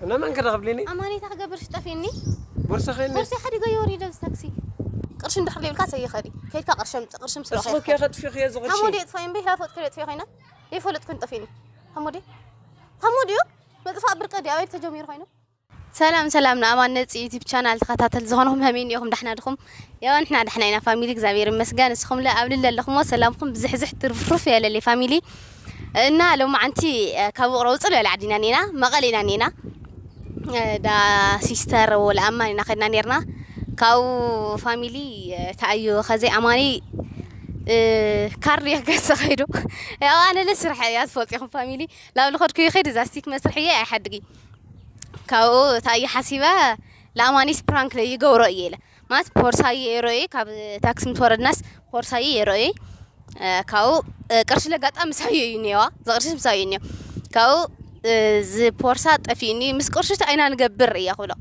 እና መን ከረኽብልኒ? ኣማኔታ ክገብር ሽጠፊኒ። ቦርሳ ኸይኒ? ቦርሳ ሓዲጎ ይወሪደ ብዚ ታክሲ። ቅርሺ እንድሕር ዘይብልካ ሰይኸዲ። ከይድካ ቅርሺ ኣምጽእ፣ ቅርሺ ምስሎ እስኹ ከ ከጥፊኽዮ እዚ ቅርሺ? ሓሞዲ የጥፋ እምበይ ላፎት ከደ የጥፋ ኮይና። ይፈልጥ ኩን ጠፊኒ። ሓሞዲ። ሓሞዲ እዩ። መጥፋእ ብርቀ ድዩ ኣበይ ተጀሚሩ ኮይኑ? ሰላም ሰላም ንኣማን ነፂ ዩቲብ ቻናል ተኸታተል ዝኾንኹም፣ ከመይ እኒኦኹም? ዳሕና ድኹም? ያው ንሕና ዳሕና ኢና ፋሚሊ፣ እግዚኣብሔር ይመስገን። ንስኹም ለ ኣብ ልለ ኣለኹሞ ሰላምኩም ብዝሕዝሕ ትርፍርፍ የለለይ ፋሚሊ። እና ሎማዓንቲ ካብ ውቕሮ ውፅእ ዝበለ ዓዲ ኢና እኒና፣ መቐለ ኢና እኒና። ዳ ሲስተር ወላ ኣማን ኢና ከድና ነርና። ካብኡ ፋሚሊ ተኣዩ ኸዘይ ኣማኒ ካርድ የገሰ ኸይዱ። ያው ኣነ ለስራሕ እያ ትፈልጢኹም ፋሚሊ። ላብ ልኸድኩ ይኸድ እዛ ስቲክ መስርሕየ ኣይሓድጊ። ካብኡ እንታይ እየ ሓሲበ፣ ለኣማኒስ ፕራንክ ለይገብሮ እየ ኢለ። ማለት ፖርሳይ የሮየ፣ ካብ ታክሲ ምስ ወረድናስ ፖርሳይ የሮየ። ካብኡ ቅርሺ ለጋጣ ምሳዩ እዩ እኒዋ፣ እዚ ቅርሺ ምሳዩ እኒዮ። ካብኡ እዚ ፖርሳ ጠፊእኒ፣ ምስ ቅርሺ እንታይ ኢና ንገብር እያ ክብሎ።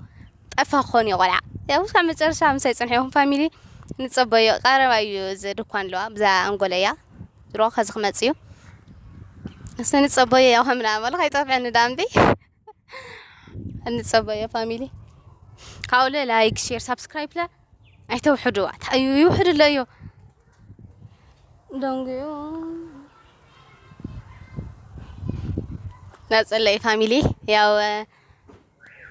ጠፋ ክኾን እዩ ቆልዓ። ያው እስካብ መጨረሻ ምሳይ ጽንሑ ይኹን ፋሚሊ፣ ንጸበዮ። ቀረባ እዩ እዚ ድኳን ኣለዋ፣ ብዛ ኣንጎለያ። ድሮ ከዚ ክመጽእ እዩ። እስቲ ንጸበዮ፣ ያው ከም ንኣመሉ ከይጠፍዐኒ ዳምቢ። እንጸበዮ ፋሚሊ። ካብኡ ለ ላይክ፣ ሼር፣ ሳብስክራይብ ለ ኣይተውሕድዋ። እንታይ እዩ ይውሕድ ኣለዮ። ደንጉዮ። ናጸለይ ፋሚሊ፣ ያው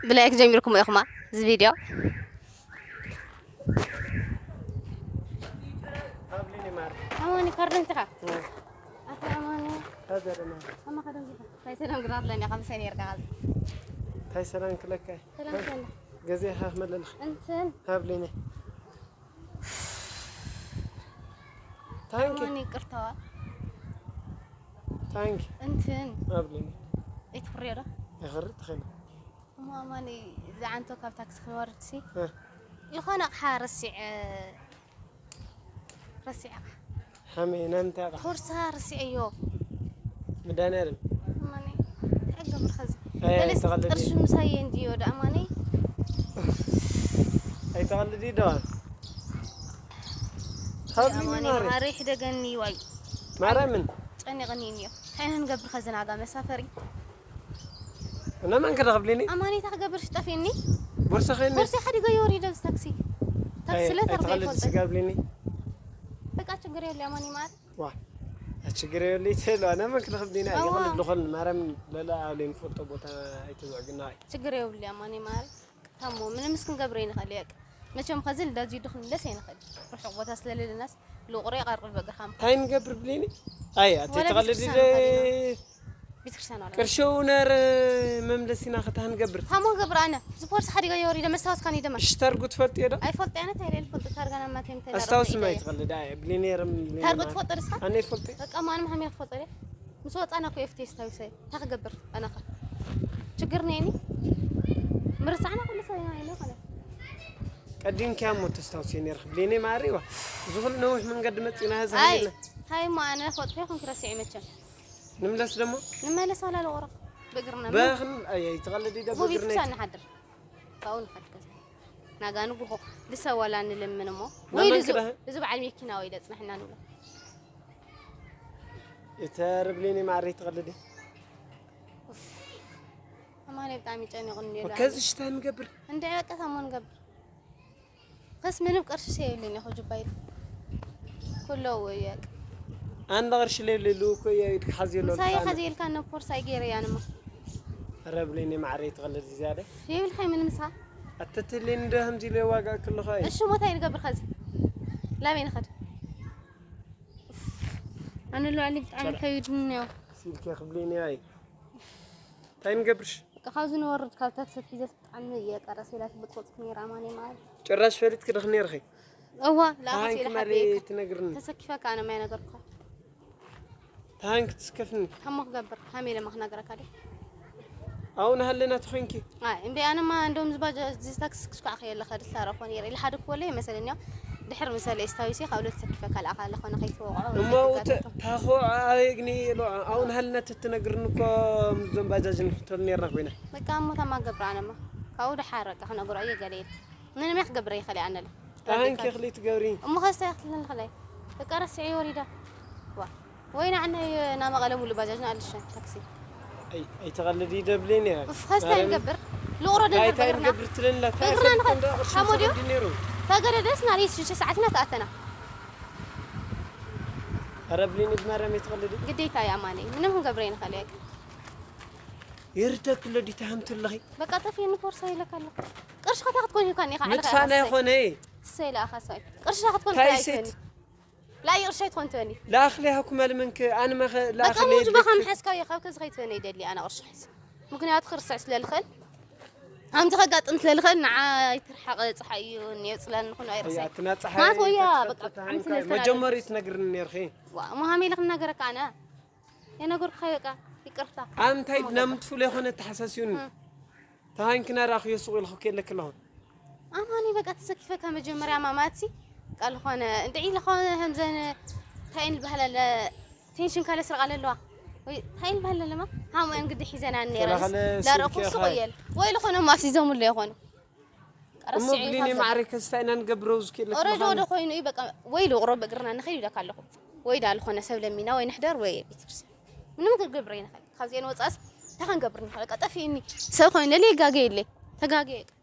ብላይክ ጀሚርኩሞ ኢኹማ እዚ ቪድዮ። ኣብሊኒ ማር ኣማኒ ካርድ እንተኻ ኣታ ኣማኒ ታዘረና ኣማ ከደም ዝኻ እንታይ ሰላም ግራት ለኒ ከም ሰኔር ጋዝ እንታይ ሰላም ክለካ ሰላም ሰላም ገዜ ሃፍ መለልኽ እንትን ሃብሊኒ ታንኪ ኣማኒ ይቅርታዋ ታንኪ እንትን ኣብሊኒ ኣይትፍርዮ ዶ ይኽርጥ ትኽእል እሞ ኣማኒ ዝዓንቶ ካብ ታክሲ ክንወርድ ሲ እ። ዝኾነ ኣቕሓ ረሲዐ ረሲዐ ሓመይ ናምንታይ ኣቕሓ ፖርሳ ረሲዐዮ መድኃኒዓለም ኣማኒ እንታይ ገብር ኸዚ ኣይ ገለስ ኣይተቐልዲ ቅርሺ ምሳየ እንድዮ ዶ ኣማኒ ኣይተቐልዲ ዶ ሃብሊኒ ኣማኒ ማሪ ማሪ ሕደገኒ ዋይ ማርያምን ጨኒቕኒ እኒዮ እንታይ ኢና ንገብር ኸዚ ናጋ መሳፈሪ እና መን ክረኽብልኒ ኣማኒ እንታይ ክገብር ሽጠፊኒ ቦርሳ ኸይኒ ቦርሳ ሓዲጎ ይወሪደ እዚ ታክሲ ታክሲ ስለ ተርዳ ኣይተቐልዲ ይፈልጥ ስጋብልኒ በቃ ችግር የለ ኣማኒ ማሪ ዋ ችግር የብለይ ተሎ ኣነ መን ክረኽብልኒ ኣዋ። ኣይተቐልዲ ዝኾን ማርያም ለላ ኣብ ለይንፈልጦ ቦታ ኣይተዘዕግና ችግር የብሉ ኣማኒ ማሪ ታሞ ምንም እስክንገብሮ ይንኽእል እየ መቸም ኸዚ ልዳዚ ድኽንለስ ኣይንኽእል ርሑቕ ቦታ ስለሌለናስ ልቑሮ ይቐርብ በግርኻ እንታይ ንገብር ብሌኒ ኣይ ኣቲ ወላ ተቐልዲ ቤተክርስትያን ንኸድ ኢና። ቤተክርስትያን ዋላ ቅርሸው ነር መምለሲና ክታህን ገብር ታሞ ገብር ኣነ እዚ ፖርስ ሓዲጋ የወሪደ መስታወስካ ኒ ደማ ሽተርጉ ትፈልጥ የዶ ኣይፈልጥ ኣነ እንታይ ኢለ ይፈልጥ ታርጋና ማቴ እንታይ ኣስታውስ ማይ ትቐልዲ ኣይ ብሌኒ የርም ታርጉ ትፈልጥ ርስካ ኣነ ይፈልጥ በቃ ማንም ሃም ይፈልጥ ምስ ወፃና ኮ ኤፍቲ ስታዊሰ ታክገብር ኣናኻ ችግር ነኒ ምርሳዕና ኩሉ ሰብ ኢና ኢለ ኸለ ቀዲምኪያ እሞ ተስታውሲ ነርክ ብሌኒ ማሪዋ ዝኹል ነዊሕ መንገዲ መፂና ህዚ ኣይ ሃሊና ሃይ እሞ ኣነ ፎጥፈ ይኹን ክረስዕ መቸም ንምለስ ደሞ ንመለስ ኣላለ ቆረቕ ብእግርና በኽን ኣይ ኣይትቐልዲ ዶ ጎቢ ብእግርና ፍቻ ንሓድር ካብኡ ንሓድር ናጋ ንጉሆ ልሰብ ዋላ ንልምን እሞ መን ወይ መን ልዙ ክዳህ? ልዙ በዓል መኪና ወይ ለፅናሕና ንብሎ እተርብሌኒ ማሪ ትቐልዲ ኣማኒ ብጣዕሚ ጨኒቑኒ እዩ ከዚ ሽታ ንገብር እንደ በቃ ታሞ ንገብር ኸስ ምንም ቅርሺ ሰየብልን እኮ ጅባይ ኩሎ ወያቅ ኣንድ ቅርሺ ለይብለሉ እኮ እየ ኢድካ ሓዝየሎ ምሳይ ኸዚ ኢልካ ነፖርስ ኣይገይረ ያንማ ረብሌኒ ማዕረይ ትቐልድ ዝያደ የብልካይ ምንም ምሳ ኣተትሌኒ ዶ ከምዚ ኢለ ዋጋ ክልኻ እዩ እሺ ሞታይ ንገብር ኸዚ ላበይ ንኸድ ኣነ ልባዕሊ ብጣዕሚ ከቢድኒ እኒኦ ሲልከ ክብሌኒ ኣይ እንታይ ንገብርሽ በቃ ካብዚ ንወርድ ካብ ታክሲ ሒዘት ብጣዕሚ እየ ቀረስ ኢላ ትብጥቆጥኩ ነይራ ኣማኒ ማለት ጭራሽ ፈሊጥክ ድኽ ነርኺ እዋ ላኣኸስ ታንክ ኢለ ማሪ ሓበየካ ትነግርኒ ተሰኪፈካ ኣነ ማይ ነገርኩኻ ታንክ ትስከፍኒ ከሞ ክገብር ከመይ ኢለ ማክ ነገረካ ደ ኣው ንሃለና ተኾንኪ እምበይ ኣነማ እንደውም ዝባጃ እዚ ታክሲ ክሽኳዕ ከየለ ከድስ ታረኾ ነይረ ኢለ ሓደ ክወለ ይመሰለኒ ድሕር ምሰለ ስታዊሲ ካብ ለት ሰኪፈካ ልኣኻ ኣለኾነ ከይትወቕዖ እሞ ታኾ ኣየግኒ ኢሎ ኣው ንሃለና ተትነግርኒ እኮ ምዞም ባጃጅ ንክተሉ ነርና ኮይና በቃ እሞ ታማ ገብር ኣነማ ካብኡ ድሓር በቃ ክነግሮ እየ ገለ ኢለ ምንም እያ ክገብረ ይኸለ ኣነለ ታንክ ክሊ ትገብሪ እሞ ኸስተ ያክልን ኸላይ በቃ ረስዒ ወሪዳ ዋ ወይ ንዓና ናብ መቐለ ሙሉ ባጃጅ ንኣልሸ ታክሲ ኣይተቐልዲ ደብሌን እያ ኡፍ ኸስታይ ንገብር ንቑረዶ እንታይ ነበር እንታይ በግርና። ንገብር ትለኒ ኣላ? እንታይ በግርና ፈልጥ ንኸድ። እንደ ቅርሺ ካብ ወዲኡ? ዝኸዲ ነይሩ? ተገደደስ ናደይ ሽዱሽተ ሰዓትና ተኣተና። ኧረ ብሌኒ ብማርያም ኣይትቐልዲ። ግዴታ እዩ ኣማነይ። ምንም ክንገብር ኣይንኽእል እየ። ይርደክ ለዲ ተሃምቱ ኣለኺ። በቃ ጠፊእኒ ፎርሳ ኢለካ ኣለኹ። ቅርሺ ከታ ክትኮን ኢልካ እኒኻ ዓለኻ ምጥፋና ኢኻ ይኾነ። እሰይ ኢለ ኣኻ ሰይ። ቅርሺ ክትኮን እንታይ እንታይ ሴት? ኣይትበኒ። ላዩ ቅርሺ ኣይትኾን ትበኒ። ላእኽሊ ሃኩም ኣልመንክ ኣነ መኸ በቃ ላእኽሊ ሙጅ በኻ ምሓዝካዮ ካብ ከዚ ከይትበኒ ይደሊ ኣነ ቅርሺ ሕዝ። ምክንያቱ ክርስዕ ስለ ልኽእል። ከምዚ ከጋጥም ስለ ልኽእል ንዓ ይትርሓቐ ፀሓይ እዩ እኒኦ ፅላል ንኹን ኣይርሰይ። ኣትና ፀሓይ ማለት ወያ ተትፈልጥ በቃ ተሃምካ ዓምቲ ነስተናግድ። መጀመሪ ትነግርኒ ነርኺ። ዋ መሃም ኢለ ክናገረካ ኣነ። የነገርኩኻ በቃ ይቅርታ። ኣንታይ ድና ምትፍሉ የኾነ ተሓሳሲዩኒ። ተሃንክና ራኽዮ ሱቕ ኢልኹ ከለክ ኣለኹ። ኣማኒ በቃ ተሰኪፈካ መጀመርያ ማማትሲ ቃል ኾነ እንድዒ ለኾነ ከምዘን ታይን በህለለ ቴንሽን ካለ ስርቃ ለለዋ ወይ ታይን በህለለማ ሃሙን ግዲ ሒዘና ነረን ሰላኸለ ዳረኩ ስልኪ ሱቕ ኻይ። የል ወይ ለኾነ ማሲ ዘሙለ ይኾኑ እሞ ብሊኒ ማዕረ ከስታይ ኢና ንገብረው ዝክለክ ኦረዶ ወደ ኮይኑ እዩ በቃ ወይ ልቑሮ በእግርና ንኸይድ ይብለካ ኣለኹ ወይ ዳ ልኾነ ሰብ ለሚና ወይ ንሕደር ወይ ቤተክርስትያን ምንም ክገብረ ይንኽእል ካብዚአን ወፃስ እንታይ ክንገብር ንኽእል በቃ ጠፊእኒ ሰብ ኮይኑ ለሊ ይጋገ የለ ተጋገ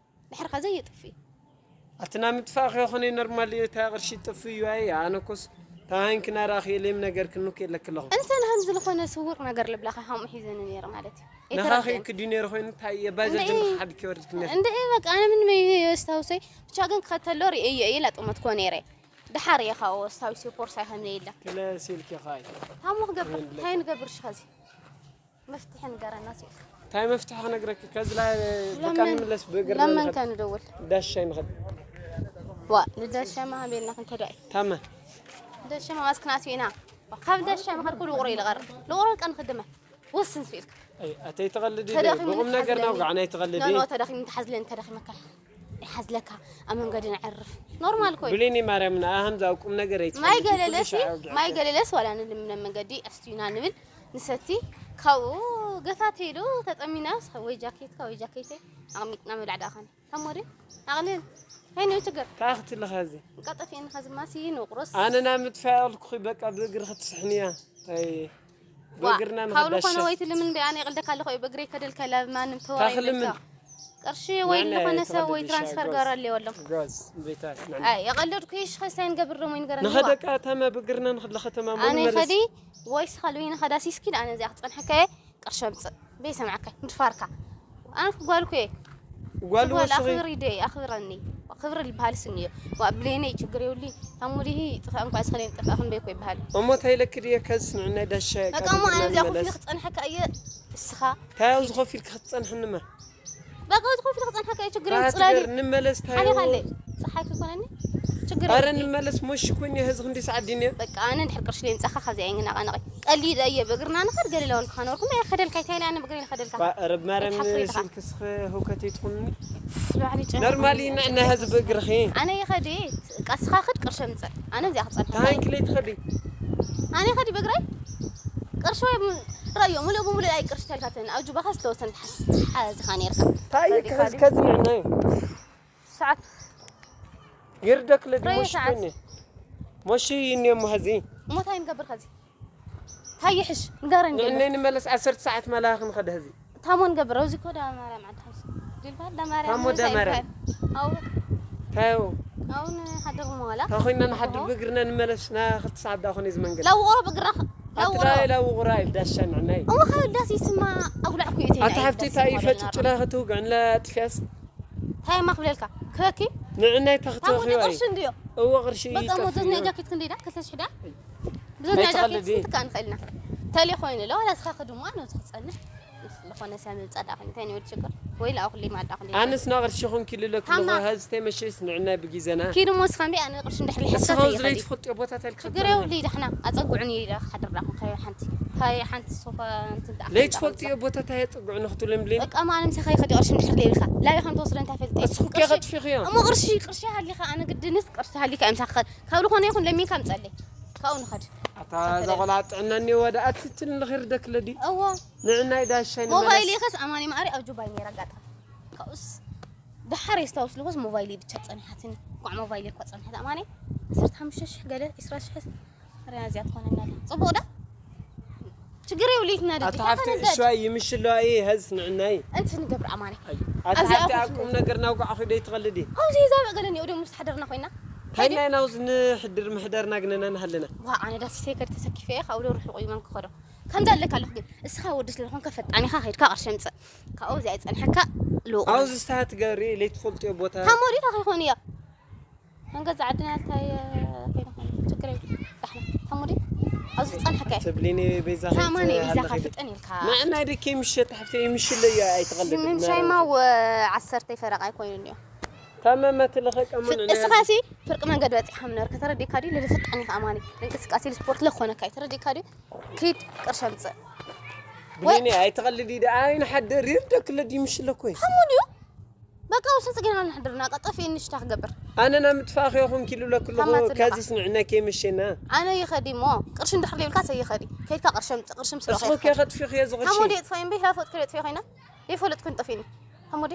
ድሕርካ ዘይጥፊ ኣትና ምጥፋእ ከይኾነ ኖርማል እዩ። እታ ቅርሺ ጥፍ እዩ። ኣይ ኣነኮስ ታሃንክና ራኺ የለም ነገር ክንክ የለክ ኣለኹ። እንተ ንሃም ዝለኾነ ስውር ነገር ልብላኻ ሃምኡ ሒዘኒ ነይረ ማለት እዩ ነኻኺ ክዲ ነይሩ ኮይኑ እንታይ እየ ባጃጅ እንደ- ንሓድክ ይወርድክ ነይሩ። እንደ በቃ ኣነ ምን ኣስታውሰይ ብቻ ግን ክኸተሎ ርእየ እየ ላጥመትኮ ነይረ ድሓር እየ ካብኡ ኣስታዊሰ ፖርሳ ከም ዘይለ ክለ ሲልክ ኻይ ታሞ ክገብር እንታይ ንገብር ሽኸዚ መፍትሒ ንገረና ሲል እንታይ መፍትሒ ክነግረክ ከዚ ላይ በቃ ለምን- ንምለስ ብእግር ለመን ከንደውል ዳሻ ይንኸድ ዋ ንዳሻ ማሃቤልና ክንከዳይ ታመ ዳሻ ማስክናት ኢና ካብ ዳሻ መኸርኩ ልቑሮ ይልቐር ልቑሮ ቀን ክድመ ወስን ሲልክ ኣይ ኣተይ ተቐልዲ ተዳኺሙ ብቁም ነገር ይሓዝለኒ። ናውጋዕ ናይ ተቐልዲ ኖ ኖ ተዳኺሙ ተሓዝለኒ ተዳኺመካ ይሓዝለካ ኣብ መንገዲ ንዕርፍ ኖርማል ኮይ ብሌኒ ማርያም ንኣ ከምዛ ቁም ነገር ኣይትፈልጥ ማይ ገለለሲ ማይ ገለለስ ዋላ ንልምነ መንገዲ ኣስቱና ንብል ንሰቲ ካብኡ ገታት ሄዶ ተጠሚና ወይ ጃኬትካ ወይ ጃኬተይ ኣቕሚጥና ምብላዕ ዳኸን ተሞሪ ኣቕልል ከይነ ችግር ታኽትልኻ እዚ ቀጠፊ ንኸዝማሲ ንቑሮስ ኣነ ናብ ምጥፋእ ያልኩኺ በቃ ብእግሪ ክትስሕንያ ኣይ ዋ ብእግርና ካብ ዝኾነ ንኸዳሻ ወይ ትልምን ዶ ኣነ ይቕልደካ ኣለኹ ወይ ብእግረይ ከደልካ ላብ ማንም ተወራይ ታኽልምን ይብለካ ቅርሺ ወይ ንዓና ዝኾነ ሰብ ወይ የተቐደደ ትራንስፈር ሻ ገበረለይ ወሎም ጓዝ ቤታ ንዓና ኣይ የቐለድኩ ይሽ ኸስታይ ንገብር ዶሞ ይንገረኒ ንኸደቃ ታማ ብእግርና ንኸለኸተማ ኣነ ንመለስ ኸዲ ወይ ስኻልዊ ንኸዳሲ እስኪ ኣነ እዚኣ ክፀንሐካ እየ ቅርሺ ኣምፅእ በይሰምዓካ ምድፋርካ ኣነ ክጓልኩ እየ ጓል ጓል ወስኺ ኣኽብር ይደ ኣኽብረኒ ክብሪ ዝበሃል ስኒ እዩ ዋ ብሌነይ ችግር የብሊ ኣሙዲሂ ጥፋእ እንኳ ስኸሌን ጥፋእ ክንበይ ኮ ይበሃል እሞ እንታይ ኢለክ ድየ ከዚ ንዕናይ ዳሻ በቃ እሞ ኣነ እዚኣ ኮፍ ኢለ ክፀንሐካ እየ እስኻ እንታይ ኣብዚ ኮፍ ኢልክ ክትፀንሕንማ በቃ እዚ ኮፍ ኢለ ክፀንሐካ እየ ችግር የብሊ ፅላሊ ንመለስ ሓሊኻለይ ፀሓይ ክኮነኒ ችግር ኣረ የብሊ ንመለስ ሞሽ ኮይነ ህዚ ክንዲ ሰዓት ድንዮ በቃ ኣነ እንድሕር ቅርሺ ለይምፃኻ ካብዚ ኣይንናቐነቐ ቀሊደ እየ ብእግርና ንኸድ ገለ ለወልካ ነበርኩም እየ ከደልካ ይታይለ ኣነ ብእግሪ ንኸደልካ ረብ ማርያም ተሓፍሪ ኢኻ። ስልክስ ህውከት ይትኹንኒ ላዕሊ ጨና ኖርማሊ ንዕና ህዚ ብእግርኺ ኣነ ይኸዲ ቀስኻ ክድ ቅርሺ ምፅእ ኣነ እዚኣ ክፀንሐ ተሃንኪ ለይትኸዲ ኣነ ይኸዲ ብእግረይ ቅርሺ ወይ ም- ረዮ ሙሉእ ብሙሉእ ኣይ ቅርሺ ተልካተኒ ኣብ ጁባኻ ዝተወሰነ ሓዝኻ ነርካ እንታይ እዩ ከዚ ከዚ ንዕና እዩ ሰዓት ይርደክ ለዲ ረዮ ሞሽ ሰዓት። ኮይነ ሞሽ ይንዮ ሞ ህዚ እሞ እንታይ ንገብር ከዚ እንታይ ይሕሽ ንገረኒ ንዕነ ንመለስ ዓሰርተ ሰዓት መላኺ ንኸደ ህዚ ታሞ ንገብር ኣብዚ ኮ ዳ ማርያም ዓዲ ሓውሲ ዲልባ ዳ ማርያም ታሞ ዳ ማርያም። ኣው ታዩ ኣው ንሓደር መዋላ ታኾይና ንሓድር ብእግርና ንመለስና ክልተ ሰዓት ዳኾነ እዚ መንገድ ላውቆሮ ብእግራ ላውቆሮ ኣትላይ ላውቑራ ኢልዳሻ ንዕናይ እሞ ካብ ዳስ ይስማ ኣጉላዕኩ እዩ ኣታ ሓፍቲ እንታይ ይፈጭጭላ ክትውግዕንላ ጥፍያስ ታይማ ክብለልካ ክበኪ ንዕናይ ታሞ ተኽተኺዋ እዩ ቅርሺ እንድዮ እዎ ቅርሺ በቃ ሞ ይጠፍእ ዘዝና እዩ። ጃኬት ክንደይ ዳ ክልተ ሽሕ ዳ ብዘዝና ኣይትቐልዲ። ጃኬት ትካ ንኽእልና ተሌ ኮይኑ ለ ዋላ ስኻ ክድሞ ኣነ ዝክፀንሕ ዝኾነ ሰብ ጸዳ ኮይኑ እንታይ ንብል ችግር ወይ ላ ኩሊ ማዳ ኩሊ ኣነስ ናቕርሺ ኹን ኪልለክ ታማ። ለኹ ሀዝተ መሸስ ንዕናይ ብጊዘና ኪዱ ሞ ስኻ እምቢ ኣነ ቅርሺ እንድሕር ልሕሰት እስኻ እየ ዝለይ ከዲ ትፈልጥዮ ቦታታት ችግር የብሉ ይዳሕና ኣጸጉዕኒ ይዳ ሓድርዳኹም ከይ ሓንቲ ከይ ሓንቲ ሶፋ እንትን ዳ ለይ ትፈልጥዮ ቦታታት የጸግዑ ንኽትብሎም ብሌን በቃ ማንም ሰኸይ ከዲ ቅርሺ እንድሕር ለይብልካ ላበይ ከም ተወስዶ እንታይ ፈልጥ እስኹ ከ ከጥፊኽዮ እሞ ቅርሺ ቅርሺ ሃሊኻ ኣነ ግድንስ ቅርሺ ሃሊካ እዮም ሳኸድ ካብ ዝኾነ ይኹን ለሚንካ ምጸለይ ካብኡ ንኸድ ኣታ ዘቆላ ጥዕና እኒኦ ወደ ኣትትን ልኽርደክ ለዲ እዎ ንዕናይ ዳሻይ ሞባይል ንመለስ ይኸስ ኣማኒ ማዕሪ ኣብ ጁባይ ነይራ ኣጋጣሚ ካብኡስ ደሓር የስታውስ ልኾስ ሞባይል ብቻ ጸኒሓትኒ ቋዕ ሞባይል እኳ ጸኒሓት ኣማኒ ዓሰርተ ሓሙሽተ ሽሕ ገለ ዕስራ ሽሕ ርያ እዚኣ ትኾነና ኣላ ጽቡቕ ዳ ብቻ ሽግር የብሉ ይትናደድ ኣቶ ሓፍቲ እሽዋይ ይምሽለዋ እየ ሀዝ ንዕናይ። እንት ንገብር ኣማኒ። ኣቶ ኣብዚ ሓፍቲ ኣኹ ኣብ ቁም ነገር ናውጋዕ ኹ ደይ ትቐልዲ። ኣብዚ ዛበ ገለኒ ወደ ምስ ሓደርና ኮይና። ታይናይ ናውዝ ንሕድር ምሕደርና ግነና ንሃለና። ዋ ኣነ ዳስ ሰይከድ ተሰኪፈ እየ ካብኡ ዶ ርሑቕ እዩ መን ክኸዶ። ከምዛ ኣለካ ኣለኹ ግን እስኻ ወዲ ስለ ዝኾንካ ፈጣን ኢኻ ከይድካ ቅርሺ ኣምጽእ። ካብኡ እዚኣ ይጸንሐካ ልውቕ። ኣብዚ ስታት ገሪ ለይትፈልጥዮ ቦታ። ታሞሪታ ከይኾን እያ። መንገዛ ዓድና እንታይ ከይንኾን ችግር የብሉ። ዳሕና ታሙዲ ኣብዚ ጸንሐካ እየ። ትብሊኒ ቤዛ ታማኒ ከይት- ኢዛኻ ሃለኺ ፍጥን ኢልካ። ንዕናይ ደኪ ምሸት ሓፍተይ ምሽለዮ ኣይትቐልድ። ምምሻይማ ወ ዓሰርተ ፈረቓ ኣይኮይኑን እዮም። ታመመት ለኸ ቀሙን ፍጥ- ንዕናይ እስኻሲ ፍርቂ መንገድ በጺሕካ ምነርካ ተረዲእካ ድዩ? ልልፍጣን ኢኻ ኣማኒ። እንቅስቃሴ ስፖርት ለኾነካ እዩ ተረዲእካ ድዩ? ኪድ ቅርሺ ኣምጽእ። ብሌኒ ኣይትቐልዲ ደኣ ኣይንሓድር ይርደክ ለዲ ምሽለኮ እዩ። ሓሙን እዩ። በቃ ውስን ጽጌና ንሕድርና ቀጠፍ ንሽታ ክገብር። ኣነ ናብ ምጥፋእ ኸይኹን ኪሉ ለክልኹ ካማት ኣለኻ። ከዚስ ንዕነ ከይመሸና። ኣነ ይኸዲ እሞ ቅርሺ እንድሕር ዘይብልካ ሰይኸዲ። ከይድካ ቅርሺ ኣምጽእ ቅርሺ ምስሎ እስኹ ከይኸዲ። ከኸጥፊ ኸየ ዝቕርሺ። ሓሙን የጥፋ እምቢ ላፎት ክሬት ፊ ኸይና። ይፈልጥኩ እንጠፊኒ። ሓሙዲ?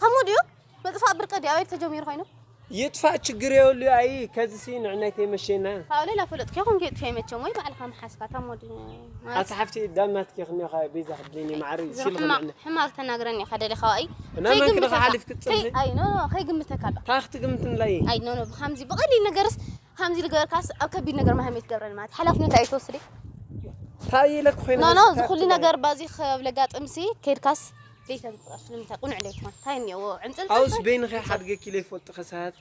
ሓሙዲ እዩ? ምጥፋእ ብርቂ ድዩ? ኣበይ ተጀሚሩ ኮይኑ? ይጥፋእ ችግር የብሉ ኣይ ከዚሲ ንዕናይ ተይመሸና። ካብኡ ሌላ ፈለጥኩ ይኹን ከይጥፋ ይመቸም ወይ ባዕልኻ ምሓዝካ ታሞዲ ማለት ኣታ ሓፍቲ ዳማትኪ ክንዮኻ ቤዛ ክድልኒ ማዕሪ ዝሮ ሲል ሕማቕ ክንዕነ። ሕማቕ ተናግረኒ ኢኻ ደሊኻ ዋይ። እና መን ክደኻ ሓሊፍ ክትጽንሒ? ኣይ ኖ ኖ ከይግምተካ ኣሎ። ታኽ ትግምት ንላይ። ኣይ ኖ ኖ ብኻምዚ ብቐሊል ነገርስ ከምዚ ልገርካስ ኣብ ከቢድ ነገር ማህመት ገብረን ማለት ሓላፍነት ኣይትወስዲ። ታይ ኢለክ ኮይና ኖ ኖ ዝኩሉ ነገር ባዚ ከብለጋጥምሲ ከይድካስ ዘይተምጽእ ንምንታይ ቁኑዕ ለይትኾን ታይ እኒኦ ዕንጽልጽል ኣውስ በይንኸ ሓድገኪ ለይፈልጡ ከሳት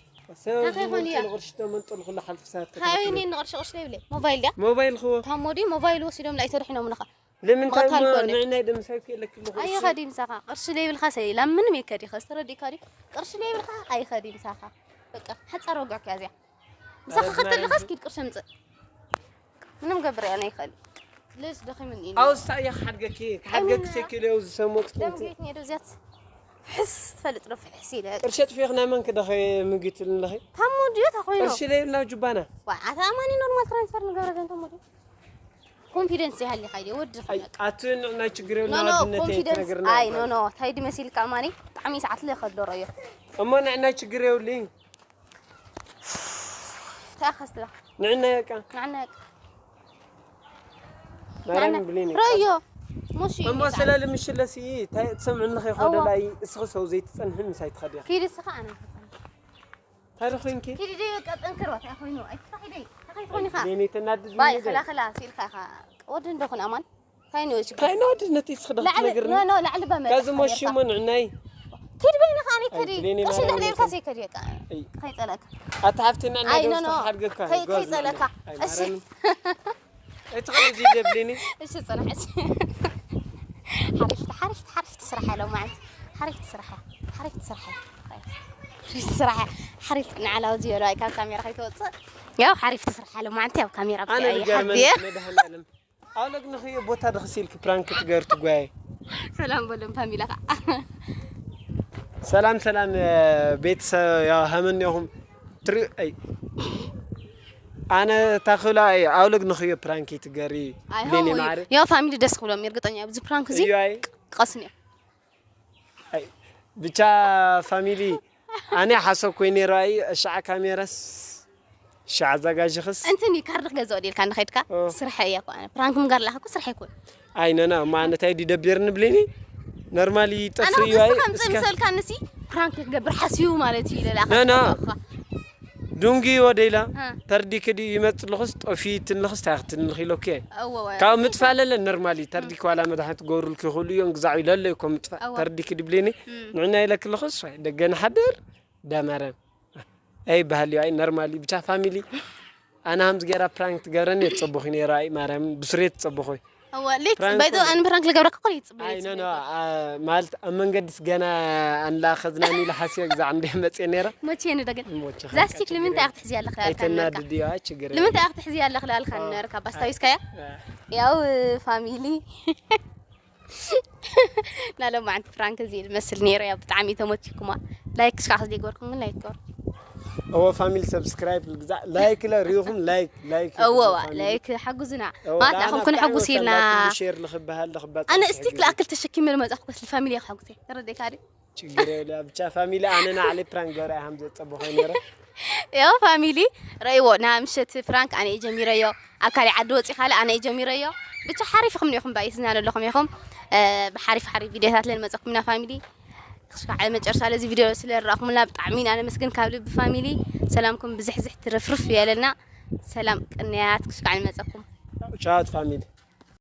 ሰብ እንታይ ኾን እያ? ዝመንጥሉ ቅርሺ ተመንጥሉ ኩሉ ሓልፊ ሰዓት ካበይ እኔ ንቕርሺ ቅርሺ ለይብለ ሞባይል ድያ ሞባይል ኽዎ ታሞ ድዩ ሞባይል ወሲዶም ላይ ተድሒኖም ንኻ ንምንታይ መቕታል እሞ ኮነ። ንዕናይ ደምሳይ ክእለክልኹ ኣየ ኸዲ ምሳኻ ቅርሺ ለይብልካ ሰይ ላምንም የከዲ ኸስ ተረዲእካ ድዩ ቅርሺ ለይብልካ ኣይኸዲ ምሳኻ በቃ ሓጻር ወግዕካ እዚያ ምሳኻ ኸተልኻስ ኪድ ቅርሺ ምጽእ ምንም ገብር እያ ናይ ኸዲ ልስ ደኺምን እዩ ኣውስታ እያ ክሓድገኪ ክሓድገኪ ሰኪለዮ ዝሰሞት ደም ቤት ነዶ እዚያት ፍሕስ ትፈልጥ ዶ ፍሕስ ኢለ ቅርሸ ጥፊኽና መን ክደኸ ምግትል ኣለኺ ታሞ ድዮ ታኾይኖ ቅርሺ ለይብልና ጁባና ዋ ኣታ ኣማኒ ኖርማል ትራንስፈር ንገብረ ገን ታሞ ድዮ ኮንፊደንስ ይሃሊ ኻይዲ ወዲ ኣይ ኣትን ናይ ችግር ኖ የብልና ኖ ወድነት ኮንፊደንስ ትነግርና ኣይ ኖ ኖ ታይ ድመሲልካ ኣማኒ ብጣዕሚ ሰዓት ለኸዶ ረዮ እሞ ንዕናይ ችግር የብልኝ ታኸስላ ንዕናይ በቃ ንዕናይ በቃ ማርያም ብሌን ረዮ ሙሽ እሞ ስለ ልምሽለሲ ታይ ትሰምዕኒ ከይኮደላይ እስኺ ሰው ዘይትጸንሕን ምሳይ ትኸዲ ኪድ እስኻ ኣነ ታሪኽ ኮይንኪ ኪድ ዲ በቃ ጠንክር ታይ ኮይኑ ኣይ ታይ ዲ ታይ ኮይኑ ካ ብሌን ተናድድ ባይ ምን ኸላ ኸላ ሲልካ ኻ ወዲ እንደኹን ኣማን ታይ ነው ችግር ታይ ነው ድነት ይስኽደ ላዕሊ ትነግርኒ ኖ ኖ ላዕሊ በመ ከዚ ሞሽሞ ንዕናይ ኪድ በይኒ ኸኣኒ ከዲ ብሌን ቅርሺ ማርያም እንድሕር ዘይብልካ ዘይከዲ በቃ ከይጸለካ ኣታ ሓፍትና ናይ ኣይ ኖ ደውስተ ኖ ሓድገካ ከይ- ከይጸለካ እሺ ኣይትኸልዚ ደብሊኒ እሺ ጽናሕ እሺ ሓሪፍቲ ሓሪፍቲ ሓሪፍቲ ስራሕ ያለው ማለት ሓሪፍቲ ስራሕ ሓሪፍቲ ስራሕ ሓሪፍቲ ስራሕ ሓሪፍ ንዓላው ዝበሉ ኣይ ካብ ካሜራ ከይትወፅእ ያው ሓሪፍቲ ስራሕ ያለው ማለት ያው ካሜራ ኣነ ብትያ ብገርመን ይሓብየ መድሃን ኣለም ኣውለግ ንኽዮ ቦታ ድኽሲልክ ፕራንክ ትገር ትጓየ ሰላም በሎም ፋሚላ ከዓ ሰላም ሰላም ቤተሰብ ያው ሃመን ያኹም ትሪ ኣይ ኣነ ታኽላ ኣይ ኣውለግ ንኽዮ ፕራንክ ትገሪ ሌኒ ማዕረ ያው ፋሚሊ ደስ ክብሎም እርግጠኛ ኣብዚ ፕራንክ እዚ እዩ ኣይ ቀስን እዮም ኣይ ብቻ ፋሚሊ ኣነ ሓሰብ ኮይነ ራይ እሻዓ ካሜራስ ሻዓ ኣዘጋጅኽስ እንትን እዩ ካርድ ክገዝኦ ዲልካ ንኸድካ ኦ። ስራሕ እያ እኮ ኣነ ፕራንክ ምጋር ላኸኩ ስራሕ ይኮን ኣይ ነና እማ ኣነ ታይ ድደብር ንብሌኒ ኖርማሊ ኣነ ጠፍእ እዩ ኣይ ክስኻ ምጽእ እስከ ምሰልካ ንሲ ፕራንክ ክገብር ሓስዩ ማለት እዩ ለላ ነና ዱንጊ ወደይላ እ። ተርዲክ ድዩ ይመጽ ኣለኹስ ጠፊት ኣለኹስ ታክት ኣለኹ ኢሎኬ እወ፣ እወ። ካብ ምጥፋእ ለለ ኖርማሊ ተርዲክ ዋላ መድሓኒት ክገብሩልክ ይኽእሉ እዮም ግዛዕ ኢለለ እኮ ምጥፋእ እወ። ተርዲክ ድብሌኒ እም። ንዕና ኢለክ ኣለኹስ ደገ ንሓድር ዳማረ ኣይ ባህል ኣይ ኖርማሊ ብቻ ፋሚሊ ኣነ ሃምዚ ገይራ ፕራንክ ትገብረኒ የትጸበኹ ነይራ ኣይ ማርያም ብስሬት ትጸበኹ እወ ሌት ፕራንክ ባይዘ ኮነ። ኣን ፕራንክ ልገብረካ ኮል ይጽበ ኣይ ኖ ኖ ማለት ኣብ መንገድስ ገና ኣንላ ኸዝናኒ ኢለ ሓስዮ ግዛዕ እንደ መጽየ ነይራ መቼ ንደገን ሞቼ ዛስቲክ ልምንታይ ክትሕዚ ኣለኽ ኣይተናድድ እዩ ኣይ ችግር የለን። ልምንታይ ክትሕዚ ኣለኽ ላልካ ነርካ ባስታዊስካያ አ፣ ያው ፋሚሊ ናሎም ዓንቲ ፕራንክ እዚ መስል ነይሩ ያ ብጣዕሚ ተመችኩማ ላይክ ሽካ ክዚ ገርኩም ግን ላይክ ገር እዎ ፋሚሊ ሰብስክራይብ ግዛዕ ላይክ ለ ሪኹም ላይክ ላይክ እዎ ፋሚሊ። ላይክ ሓጉዝና እዎ፣ ማለት ንዓና ኣኹም ብጣዕሚ ክንሕጉስ ወሳኝ ኢልና ናትኩም ሼር ንኽበሃል ንኽባጻ ኣነ እስቲክ ዝሕግዝ። ለኣክል ተሸኪመ ልመጻኹ በስ ፋሚሊ ይሓጉዘ ተረደካ ዲ ችግር የለ ብቻ ፋሚሊ ኣነ ንዓለይ ፕራንክ ገረ ሃም ዘጸበኾ ነረ። ያው ፋሚሊ ረእይዎ ና ምሸት ፕራንክ ኣነ እየ ጀሚረዮ። ኣብ ካልእ ዓዲ ወፂ ካልእ ኣነ እየ ጀሚረዮ። ብቻ ሓሪፍ ኢኹም ኒኹም ባይ ዝናነ ኣለኹም ኢኹም። ብሓሪፍ ሓሪፍ ቪዲዮታት ለንመፀኩም ኢና ፋሚሊ። ክስካዕ መጨረሻ ለዚ ቪዲዮ ስለረኣኹምና ብጣዕሚ ኢና ነመስግን ካብ ልቢ ፋሚሊ። ሰላምኩም ብዝሕዝሕ ትረፍርፍ የለና። ሰላም ቅንያት ክስካዕ ንመፀኩም። ቻት ፋሚሊ